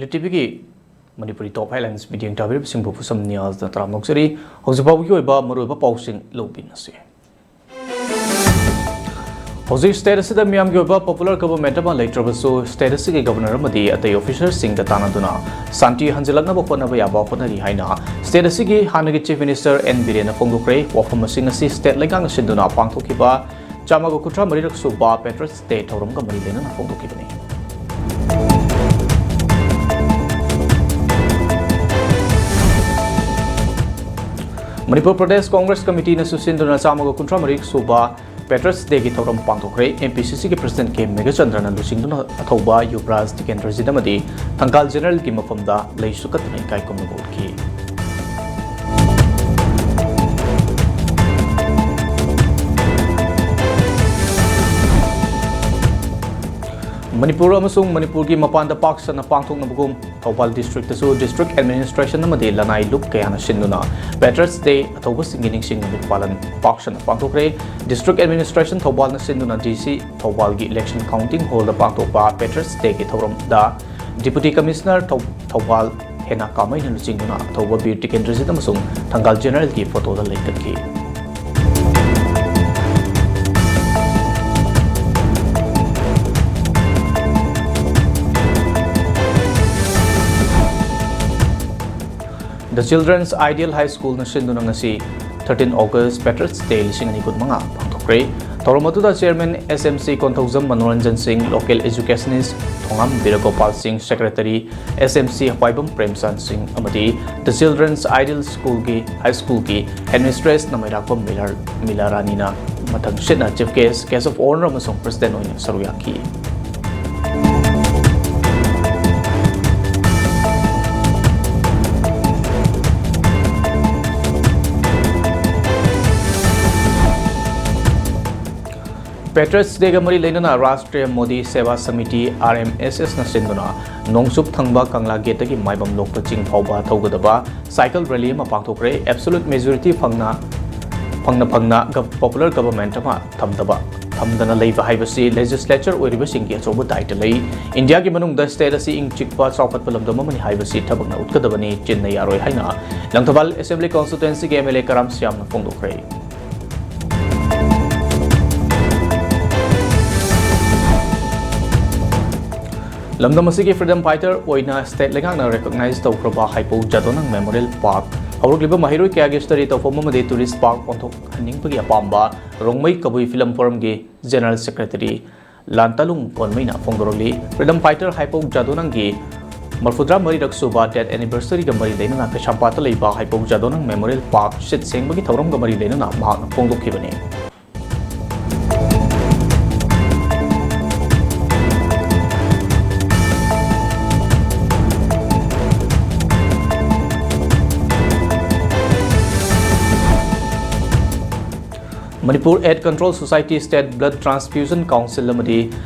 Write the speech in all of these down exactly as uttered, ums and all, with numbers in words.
ꯂꯤꯇꯤꯚꯤꯒꯤ ꯃꯅꯤꯄꯨꯔꯤ ꯇꯣꯞ headlines ꯃꯤꯠꯌꯦꯡ ꯇꯥꯕꯤꯔꯤꯕꯁꯤꯡꯕꯨ ꯐꯨꯁꯝ ꯅꯤꯌꯥꯖꯅ ꯇꯔꯥꯝꯅ ꯑꯣꯛꯆꯔꯤ꯫ ꯍꯧꯖꯤꯛ ꯐꯥꯎꯕꯒꯤ ꯑꯣꯏꯕ ꯃꯔꯨꯑꯣꯏꯕ ꯄꯥꯎꯁꯤꯡ ꯂꯧꯕꯤꯅꯁꯤ꯫ ꯍꯧꯖꯤꯛ ꯁ꯭ꯇꯦꯠ ꯑꯁꯤꯗ ꯃꯤꯌꯥꯝꯒꯤ ꯑꯣꯏꯕ ꯄꯣꯄꯨꯂꯔ ꯒꯚꯔꯟꯃꯦꯟꯠ ꯑꯃ ꯂꯩꯇ꯭ꯔꯕꯁꯨ, ꯁ꯭ꯇꯦꯠ ꯑꯁꯤꯒꯤ ꯒꯚꯔꯅꯔ ꯑꯃꯗꯤ ꯑꯇꯩ ꯑꯣꯐꯤꯁꯔꯁꯤꯡꯒ ꯇꯥꯟꯅꯗꯨꯅ ꯁꯥꯟꯇꯤ ꯍꯟꯖꯤꯜꯂꯛꯅꯕ ꯍꯣꯠꯅꯕ ꯌꯥꯕ ꯍꯣꯠꯅꯔꯤ ꯍꯥꯏꯅ ꯁ꯭ꯇꯦꯠ ꯑꯁꯤꯒꯤ ꯍꯥꯟꯅꯒꯤ ꯆꯤꯐ ꯃꯤꯅꯤꯁꯇꯔ ꯑꯦꯟ ꯕꯤꯔꯦꯟꯅ ꯐꯣꯡꯗꯣꯛꯈ꯭ꯔꯦ꯫ ꯋꯥꯐꯝ ꯑꯁꯤꯡ ꯑꯁꯤ ꯁ꯭ꯇꯦꯠ ꯂꯩꯉꯥꯛꯅ ꯁꯤꯟꯗꯨꯅ ꯄꯥꯡꯊꯣꯛꯈꯤꯕ ꯆꯥꯝꯃꯒ ꯀꯨꯟꯊ꯭ꯔꯥ ꯃꯔꯤꯔꯛ ꯁꯨꯕ ꯄꯦꯇ꯭ꯔꯤꯌꯠꯁ ꯗꯦ ꯊꯧꯔꯝꯒ ꯃꯔꯤ ꯂꯩꯅꯅ ꯐꯣꯡꯗꯣꯛꯈꯤꯕꯅꯤ꯫ ꯃꯅꯤꯄꯨꯔ ꯄ꯭ꯔꯗꯦꯁ ꯀꯣꯡꯒ꯭ꯔꯦꯁ ꯀꯃꯤꯇꯤꯅꯁꯨ ꯁꯤꯟꯗꯨꯅ ꯆꯥꯝꯃꯒ ꯀꯨꯟꯊ꯭ꯔꯥ ꯃꯔꯤ ꯁꯨꯕ ꯄꯦꯇ꯭ꯔꯤꯌꯠꯁ ꯗꯦꯒꯤ ꯊꯧꯔꯝ ꯄꯥꯡꯊꯣꯛꯈ꯭ꯔꯦ꯫ ꯑꯦꯝ ꯄꯤ ꯁꯤ ꯁꯤꯒꯤ ꯄ꯭ꯔꯁꯤꯗꯦꯟꯠ ꯀꯦ ꯃꯦꯘꯆꯟꯗ꯭ꯔꯅ ꯂꯨꯆꯤꯡꯗꯨꯅ ꯑꯊꯧꯕ ꯌꯨꯕꯔꯥꯖ ꯇꯤꯀꯦꯟꯗ꯭ꯔꯖꯤꯠ ꯑꯃꯗꯤ ꯊꯪꯒꯥꯜ ꯖꯦꯅꯔꯦꯜꯒꯤ ꯃꯐꯝꯗ ꯂꯩꯁꯨ ꯀꯠꯇꯨꯅ ꯏꯀꯥꯏ ꯈꯨꯝꯅꯕ ꯎꯠꯈꯤ꯫ ꯃꯅꯤꯄꯨꯔ ꯑꯃꯁꯨꯡ ꯃꯅꯤꯄꯨꯔꯒꯤ ꯃꯄꯥꯟꯗ ꯄꯥꯛ ꯁꯟꯅ ꯄꯥꯡꯊꯣꯛꯅꯕꯒꯨꯝ ꯊꯧꯕꯥꯜ ꯗꯤꯁꯇ꯭ꯔꯤꯛꯇꯁꯨ ꯗꯤꯁꯇ꯭ꯔꯤꯛ ꯑꯦꯗꯃꯤꯅꯤꯁꯇ꯭ꯔꯦꯁꯟ ꯑꯃꯗꯤ ꯂꯅꯥꯏ ꯂꯨꯞ ꯀꯌꯥꯅ ꯁꯤꯟꯗꯨꯅ ꯄꯦꯇ꯭ꯔꯤꯌꯠꯁ ꯗꯦ ꯑꯊꯧꯕꯁꯤꯡꯒꯤ ꯅꯤꯡꯁꯤꯡ ꯅꯨꯃꯤꯠ ꯄꯥꯂꯟ ꯄꯥꯛ ꯁꯟꯅ ꯄꯥꯡꯊꯣꯛꯈ꯭ꯔꯦ꯫ ꯗꯤꯁꯇ꯭ꯔꯤꯛ ꯑꯦꯗꯃꯤꯅꯤꯁꯇ꯭ꯔꯦꯁꯟ ꯊꯧꯕꯥꯜꯅ ꯁꯤꯟꯗꯨꯅ ꯗꯤ ꯁꯤ ꯊꯧꯕꯥꯜꯒꯤ ꯏꯂꯦꯛꯁꯟ ꯀꯥꯎꯟꯇꯤꯡ ꯍꯣꯜꯗ ꯄꯥꯡꯊꯣꯛꯄ ꯄꯦꯇ꯭ꯔꯤꯌꯠꯁ ꯗꯦꯒꯤ ꯊꯧꯔꯝꯗ ꯗꯤꯄꯨꯇꯤ ꯀꯃꯤꯁꯅꯔ ꯊꯧ-, ꯊꯧꯕꯥꯜ ꯍꯦꯅꯥ ꯀꯥꯃꯩꯅ ꯂꯨꯆꯤꯡꯗꯨꯅ ꯑꯊꯧꯕ ꯕꯤꯔ ꯇꯤꯀꯦꯟꯗ꯭ꯔꯖꯤꯠ ꯑꯃꯁꯨꯡ ꯊꯪꯒꯥꯜ ꯖꯦꯅꯔꯦꯜꯒꯤ ꯐꯣꯇꯣꯗ ꯂꯩ ꯀꯠꯈꯤ꯫ The Children's Ideal High Schoolꯅ ꯁꯤꯟꯗꯨꯅ ꯉꯁꯤ thirteen August Patriots Day ꯂꯤꯁꯤꯡ ꯑꯅꯤ ꯀꯨꯟꯃꯉꯥ ꯄꯥꯡꯊꯣꯛꯈ꯭ꯔꯦ꯫ ꯊꯧꯔꯝ ꯑꯗꯨꯗ ꯆꯤꯌꯔꯃꯦꯟ ꯑꯦꯁ ꯑꯦꯝ ꯁꯤ ꯀꯣꯟꯊꯧꯖꯝ ꯃꯅꯣꯔꯟꯖꯟ ꯁꯤꯡ, ꯂꯣꯀꯦꯜ ꯑꯦꯖꯨꯀꯦꯁꯅꯤꯁ ꯊꯣꯉꯥꯝ ꯕꯤꯔꯒꯣꯄꯥꯜ ꯁꯤꯡ, ꯁꯦꯀ꯭ꯔꯦꯇꯔꯤ ꯑꯦꯁ ꯑꯦꯝ ꯁꯤ ꯍꯄꯥꯏꯕꯝ ꯄ꯭ꯔꯦꯝꯆꯥꯟ ꯁꯤꯡ ꯑꯃꯗꯤ The Children's Ideal Schoolꯒꯤ, ꯍꯥꯏ ꯁ꯭ꯀꯨꯜꯒꯤ ꯍꯦꯗꯃꯤꯁꯇ꯭ꯔꯦꯁ ꯅꯃꯩꯔꯥꯛꯄꯝ ꯃꯤꯂꯥ, ꯃꯤꯂꯥ ꯔꯥꯅꯤꯅ ꯃꯊꯪ ꯁꯤꯠꯅ chief guest, guest of honour ꯑꯃꯁꯨꯡ ꯄ꯭ꯔꯁꯤꯗꯦꯟ ꯑꯣꯏꯅ ꯁꯔꯨꯛ ꯌꯥꯈꯤ꯫ Patriots Dayꯒ ꯃꯔꯤ ꯂꯩꯅꯅ ꯔꯥꯁꯇ꯭ꯔꯤꯌ ꯃꯣꯗꯤ ꯁꯦꯕꯥ ꯁꯃꯤꯇꯤ, ꯑꯥꯔ ꯑꯦꯝ ꯑꯦꯁ ꯑꯦꯁꯅ ꯁꯤꯟꯗꯨꯅ ꯅꯣꯡꯆꯨꯞ ꯊꯪꯕ ꯀꯪꯂꯥ ꯒꯦꯠꯇꯒꯤ ꯃꯥꯏꯕꯝ ꯂꯣꯛꯄ ꯆꯤꯡ ꯐꯥꯎꯕ ꯊꯧꯒꯗꯕ ꯁꯥꯏꯀꯜ ꯔꯦꯂꯤ ꯑꯃ ꯄꯥꯡꯊꯣꯛꯈ꯭ꯔꯦ꯫ ꯑꯦꯕꯁꯣꯂꯨꯠ ꯃꯦꯖꯣꯔꯤꯇꯤ ꯐꯪꯅ, ꯐꯪꯅ ꯐꯪꯅ ꯒ-, ꯄꯣꯄꯨꯂꯔ ꯒꯚꯔꯟꯃꯦꯟꯠ ꯑꯃ ꯊꯝꯗꯕ ꯊꯝꯗꯅ ꯂꯩꯕ ꯍꯥꯏꯕꯁꯤ legislature ꯑꯣꯏꯔꯤꯕꯁꯤꯡꯒꯤ ꯑꯆꯧꯕ ꯗꯥꯏꯇ ꯂꯩ꯫ ꯏꯟꯗꯤꯌꯥꯒꯤ ꯃꯅꯨꯡꯗ state ꯑꯁꯤ ꯏꯪ ꯆꯤꯛꯄ ꯆꯥꯎꯈꯠꯄ ꯂꯝꯗꯝ ꯑꯃꯅꯤ ꯍꯥꯏꯕꯁꯤ ꯊꯕꯛꯅ ꯎꯠꯀꯗꯕꯅꯤ, ꯆꯤꯟꯅ ꯌꯥꯔꯣꯏ ꯍꯥꯏꯅ Langthabal Assembly Constituencyꯒꯤ M L A ꯀꯔꯥꯝ ꯁ꯭ꯌꯥꯝꯅ ꯐꯣꯡꯗꯣꯛꯈ꯭ꯔꯦ꯫ ꯂꯝꯗꯝ ꯑꯁꯤꯒꯤ freedom fighter ꯑꯣꯏꯅ state ꯂꯩꯉꯥꯛꯅ recognize ꯇꯧꯈ꯭ꯔꯕ ꯍꯥꯏꯄꯧ ꯖꯥꯗꯣꯅꯪ Memorial Park ꯍꯧꯔꯛꯂꯤꯕ ꯃꯍꯩꯔꯣꯏ ꯀꯌꯥꯒꯤ study ꯇꯧꯐꯝ ꯑꯃꯗꯤ tourist park ꯑꯣꯟꯊꯣꯛꯍꯟꯅꯤꯡꯕꯒꯤ ꯑꯄꯥꯝꯕ ꯔꯣꯡꯃꯩ ꯀꯕꯨꯏ film forumꯒꯤ General Secretary ꯂꯥꯟꯇꯂꯨꯡ ꯀꯣꯟꯃꯩꯅ ꯐꯣꯡꯗꯣꯔꯛꯂꯤ꯫ Freedom fighter ꯍꯥꯏꯄꯧ ꯖꯥꯗꯣꯅꯪꯒꯤ ꯃꯔꯐꯨꯇꯔꯥ ꯃꯔꯤꯔꯛ ꯁꯨꯕ death anniversaryꯒ ꯃꯔꯤ ꯂꯩꯅꯅ ꯀꯩꯁꯥꯝꯄꯥꯠꯇ ꯂꯩꯕ ꯍꯥꯏꯄꯧ ꯖꯥꯗꯣꯅꯪ Memorial Park ꯁꯤꯠ ꯁꯦꯡꯕꯒꯤ ꯊꯧꯔꯝꯒ ꯃꯔꯤ ꯂꯩꯅꯅ ꯃꯍꯥꯛꯅ ꯐꯣꯡꯗꯣꯛꯈꯤꯕꯅꯤ꯫ Manipur AIDS Control Society State Blood Transfusion Council ꯑꯃꯗꯤ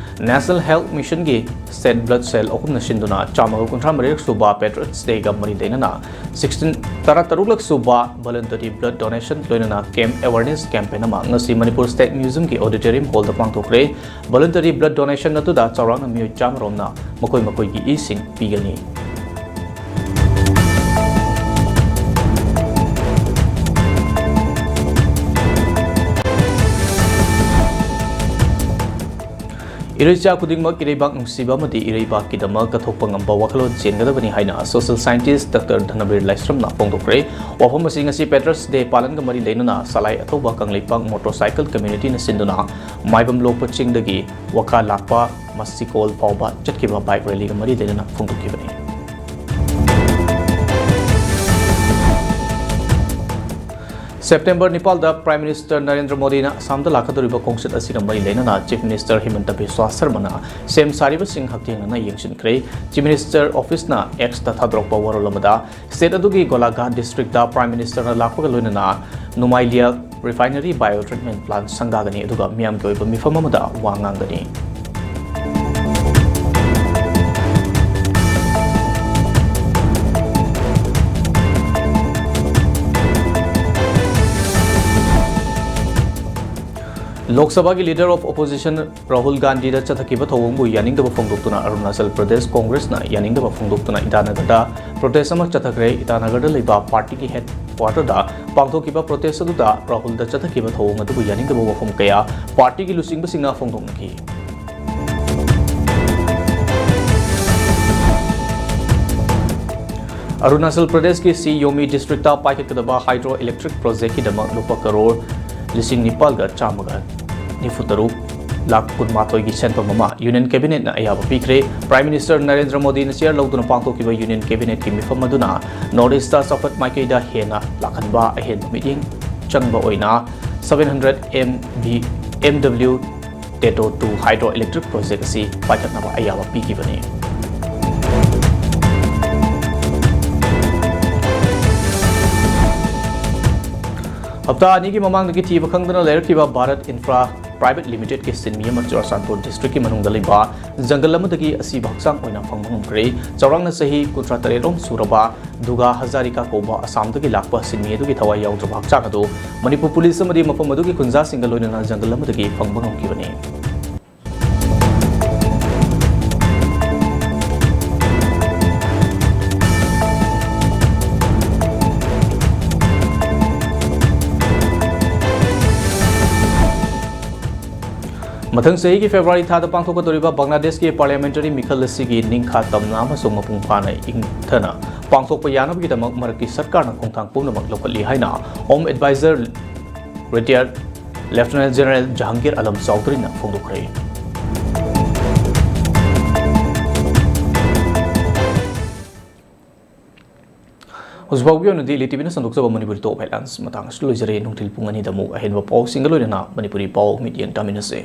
National Health Missionꯒꯤ State Blood Cell ꯑꯍꯨꯝꯅ ꯁꯤꯟꯗꯨꯅ ꯆꯥꯝꯃꯒ ꯀꯨꯟꯊ꯭ꯔꯥ ꯃꯔꯤꯔꯛ ꯁꯨꯕ Patriots Dayꯒ ꯃꯔꯤ ꯂꯩꯅꯅ sixteen, ꯇꯔꯥ ꯇꯔꯨꯛꯂꯛ ꯁꯨꯕ Voluntary Blood Donation ꯂꯣꯏꯅꯅ camp awareness campaign ꯑꯃ ꯉꯁꯤ Manipur State Museumꯒꯤ Auditorium Hallꯗ ꯄꯥꯡꯊꯣꯛꯈ꯭ꯔꯦ꯫ Voluntary blood donation ꯑꯗꯨꯗ ꯆꯥꯎꯔꯥꯛꯅ ꯃꯤꯑꯣꯏ ꯆꯥꯝꯃ ꯔꯣꯝꯅ ꯃꯈꯣꯏ ꯃꯈꯣꯏꯒꯤ ꯏꯁꯤꯡ ꯄꯤꯒꯅꯤ꯫ ꯏꯔꯩꯆꯥ ꯈꯨꯗꯤꯡꯃꯛ ꯏꯔꯩꯕꯥꯛ ꯅꯨꯡꯁꯤꯕ ꯑꯃꯗꯤ ꯏꯔꯩꯕꯥꯛꯀꯤꯗꯃꯛ ꯀꯠꯊꯣꯛꯄ ꯉꯝꯕ ꯋꯥꯈꯜꯂꯣꯟ ꯆꯦꯟꯒꯗꯕꯅꯤ ꯍꯥꯏꯅ social scientist Doctor ꯙꯅꯕꯤꯔ ꯂꯥꯏꯁ꯭ꯔꯝꯅ ꯐꯣꯡꯗꯣꯛꯈ꯭ꯔꯦ꯫ ꯋꯥꯐꯝ ꯑꯁꯤ ꯉꯁꯤ Patriots Day ꯄꯥꯂꯟꯒ ꯃꯔꯤ ꯂꯩꯅꯅ ꯁꯂꯥꯏ ꯑꯊꯧꯕ ꯀꯪꯂꯩꯄꯥꯛ motorcycle communityꯅ ꯁꯤꯟꯗꯨꯅ ꯃꯥꯏꯕꯝ ꯂꯣꯛꯄ ꯆꯤꯡꯗꯒꯤ ꯋꯥꯀꯥ ꯂꯥꯛꯄ ꯃꯁꯤꯀꯣꯜ ꯐꯥꯎꯕ ꯆꯠꯈꯤꯕ bike rallyꯒ ꯃꯔꯤ ꯂꯩꯅꯅ ꯐꯣꯡꯗꯣꯛꯈꯤꯕꯅꯤ꯫ September ꯅꯤꯄꯥꯜꯗ Prime Minister ꯅꯔꯦꯟꯗ꯭ꯔ ꯃꯣꯗꯤꯅ ꯑꯁꯥꯝꯗ ꯂꯥꯛꯀꯗꯧꯔꯤꯕ ꯈꯣꯡꯆꯠ ꯑꯁꯤꯒ ꯃꯔꯤ ꯂꯩꯅꯅ Chief Minister ꯍꯤꯃꯟꯇ ꯕꯤꯁ꯭ꯋꯥ ꯁꯔꯃꯅ ꯁꯦꯝ ꯁꯥꯔꯤꯕꯁꯤꯡ ꯍꯛꯊꯦꯡꯅꯅ ꯌꯦꯡꯁꯤꯟꯈ꯭ꯔꯦ꯫ Chief Minister Officeꯅ Xꯇ ꯊꯥꯗꯣꯔꯛꯄ ꯋꯥꯔꯣꯜ ꯑꯃꯗ, state ꯑꯗꯨꯒꯤ ꯒꯣꯂꯥꯘꯥꯠ districtꯇ Prime Ministerꯅ ꯂꯥꯛꯄꯒ ꯂꯣꯏꯅꯅ ꯅꯨꯃꯥꯏꯂꯤꯌꯥ refinery bio treatment plant ꯁꯪꯒꯥꯒꯅꯤ, ꯑꯗꯨꯒ ꯃꯤꯌꯥꯝꯒꯤ ꯑꯣꯏꯕ ꯃꯤꯐꯝ ꯑꯃꯗ ꯋꯥ ꯉꯥꯡꯒꯅꯤ꯫ ꯂꯣꯛ ꯁꯚꯥꯒꯤ Leader of Opposition ꯔꯥꯍꯨꯜ ꯒꯥꯟꯙꯤꯗ ꯆꯠꯊꯈꯤꯕ ꯊꯧꯑꯣꯡꯕꯨ ꯌꯥꯅꯤꯡꯗꯕ ꯐꯣꯡꯗꯣꯛꯇꯨꯅ ꯑꯔꯨꯅꯥꯆꯜ ꯄ꯭ꯔꯗꯦꯁ ꯀꯣꯡꯒ꯭ꯔꯦꯁꯅ ꯌꯥꯅꯤꯡꯗꯕ ꯐꯣꯡꯗꯣꯛꯇꯨꯅ ꯏꯇꯥꯅꯒꯔꯗ protest ꯑꯃ ꯆꯠꯊꯈ꯭ꯔꯦ꯫ ꯏꯇꯥꯅꯒꯔꯗ ꯂꯩꯕ ꯄꯥꯔꯇꯤꯒꯤ headquarterꯗ ꯄꯥꯡꯊꯣꯛꯈꯤꯕ protest ꯑꯗꯨꯗ ꯔꯥꯍꯨꯜꯗ ꯆꯠꯊꯈꯤꯕ ꯊꯧꯑꯣꯡ ꯑꯗꯨꯕꯨ ꯌꯥꯅꯤꯡꯗꯕ ꯋꯥꯐꯝ ꯀꯌꯥ ꯄꯥꯔꯇꯤꯒꯤ ꯂꯨꯆꯤꯡꯕꯁꯤꯡꯅ ꯐꯣꯡꯗꯣꯛꯅꯈꯤ꯫ ꯑꯔꯨꯅꯥꯆꯜ ꯄ꯭ꯔꯗꯦꯁꯀꯤ ꯁꯤ ꯌꯣꯃꯤ districtꯇ ꯄꯥꯏꯈꯠꯀꯗꯕ hydro electric projectꯀꯤꯗꯃꯛ ꯂꯨꯄꯥ ꯀꯔꯣꯔ ꯂꯤꯁꯤꯡ ꯅꯤꯄꯥꯜꯒ ꯆꯥꯝꯃꯒ ꯅꯤꯐꯨ ꯇꯔꯨꯛ ꯂꯥꯈ ꯀꯨꯟꯃꯥꯊꯣꯏꯒꯤ ꯁꯦꯟꯐꯝ ꯑꯃ Union Cabinetꯅ ꯑꯌꯥꯕ ꯄꯤꯈ꯭ꯔꯦ꯫ Prime Minister ꯅꯔꯦꯟꯗ꯭ꯔ ꯃꯣꯗꯤꯅ chair ꯂꯧꯗꯨꯅ ꯄꯥꯡꯊꯣꯛꯈꯤꯕ Union Cabinetꯀꯤ ꯃꯤꯐꯝ ꯑꯗꯨꯅ North Eastꯇ ꯆꯥꯎꯈꯠ ꯃꯥꯏꯀꯩꯗ ꯍꯦꯟꯅ ꯂꯥꯛꯍꯟꯕ ꯑꯍꯦꯟꯕ ꯃꯤꯠꯌꯦꯡ ꯆꯪꯕ ꯑꯣꯏꯅ seven hundred M V, M W Teto two hydro electric project ꯑꯁꯤ ꯄꯥꯏꯈꯠꯅꯕ ꯑꯌꯥꯕ ꯄꯤꯈꯤꯕꯅꯤ꯫ ꯍꯞꯇꯥ ꯑꯅꯤꯒꯤ ꯃꯃꯥꯡꯗꯒꯤ ꯊꯤꯕ ꯈꯪꯗꯅ ꯂꯩꯔꯛꯈꯤꯕ Bharat Infra Private Limitedꯀꯤ ꯁꯤꯟꯃꯤ ꯑꯃ ꯆꯨꯔꯥꯆꯥꯟꯄꯨꯔ districtꯀꯤ ꯃꯅꯨꯡꯗ ꯂꯩꯕ ꯖꯪꯒꯜ ꯑꯃꯗꯒꯤ ꯑꯁꯤꯕ ꯍꯛꯆꯥꯡ ꯑꯣꯏꯅ ꯐꯪꯕ ꯉꯝꯈ꯭ꯔꯦ꯫ ꯆꯥꯎꯔꯥꯛꯅ ꯆꯍꯤ ꯀꯨꯟꯊ꯭ꯔꯥ ꯇꯔꯦꯠ ꯔꯣꯝ ꯁꯨꯔꯕ ꯗꯨꯒꯥ ꯍꯖꯥꯔꯤꯀꯥ ꯀꯧꯕ ꯑꯁꯥꯝꯗꯒꯤ ꯂꯥꯛꯄ ꯁꯤꯟꯃꯤ ꯑꯗꯨꯒꯤ ꯊꯋꯥꯏ ꯌꯥꯎꯗ꯭ꯔꯕ ꯍꯛꯆꯥꯡ ꯑꯗꯨ ꯃꯅꯤꯄꯨꯔ ꯄꯨꯂꯤꯁ ꯑꯃꯗꯤ ꯃꯐꯝ ꯑꯗꯨꯒꯤ ꯈꯨꯟꯖꯥꯁꯤꯡꯒ ꯂꯣꯏꯅꯅ ꯖꯪꯒꯜ ꯑꯃꯗꯒꯤ ꯐꯪꯕ ꯉꯝꯈꯤꯕꯅꯤ꯫ ꯃꯊꯪ ꯆꯍꯤꯒꯤ February ꯊꯥꯗ ꯄꯥꯡꯊꯣꯛꯀꯗꯧꯔꯤꯕ ꯕꯪꯒ꯭ꯂꯥꯗꯦꯁꯀꯤ parliamentary ꯃꯤꯈꯜ ꯑꯁꯤꯒꯤ ꯅꯤꯡꯈꯥ ꯇꯝꯅ ꯑꯃꯁꯨꯡ ꯃꯄꯨꯡ ꯐꯥꯅ ꯏꯪꯊꯅ ꯄꯥꯡꯊꯣꯛꯄ ꯌꯥꯅꯕꯒꯤꯗꯃꯛ ꯃꯔꯛꯀꯤ ꯁꯔꯀꯥꯔꯅ ꯈꯣꯡꯊꯥꯡ ꯄꯨꯝꯅꯃꯛ ꯂꯧꯈꯠꯂꯤ ꯍꯥꯏꯅ Home Advisor Retired Lieutenant General Jahangir Alam ꯆꯧꯙꯔꯤꯅ ꯐꯣꯡꯗꯣꯛꯈ꯭ꯔꯦ꯫ ꯍꯧꯖꯤꯛ ꯐꯥꯎꯕꯒꯤ ꯑꯣꯏꯅꯗꯤ ꯏꯂꯤ ꯇꯤꯚꯤꯅ ꯁꯟꯗꯣꯛꯆꯕ ꯃꯅꯤꯄꯨꯔꯤ top headlines ꯃꯇꯥꯡ ꯑꯁꯤꯗ ꯂꯣꯏꯖꯔꯦ꯫ ꯅꯨꯡꯊꯤꯜ ꯄꯨꯡ ꯑꯅꯤꯗ ꯑꯃꯨꯛ ꯑꯍꯦꯟꯕ ꯄꯥꯎꯁꯤꯡꯒ ꯂꯣꯏꯅꯅ ꯃꯅꯤꯄꯨꯔꯤ ꯄꯥꯎ ꯃꯤꯠꯌꯦꯡ ꯇꯥꯃꯤꯟꯅꯁꯦ꯫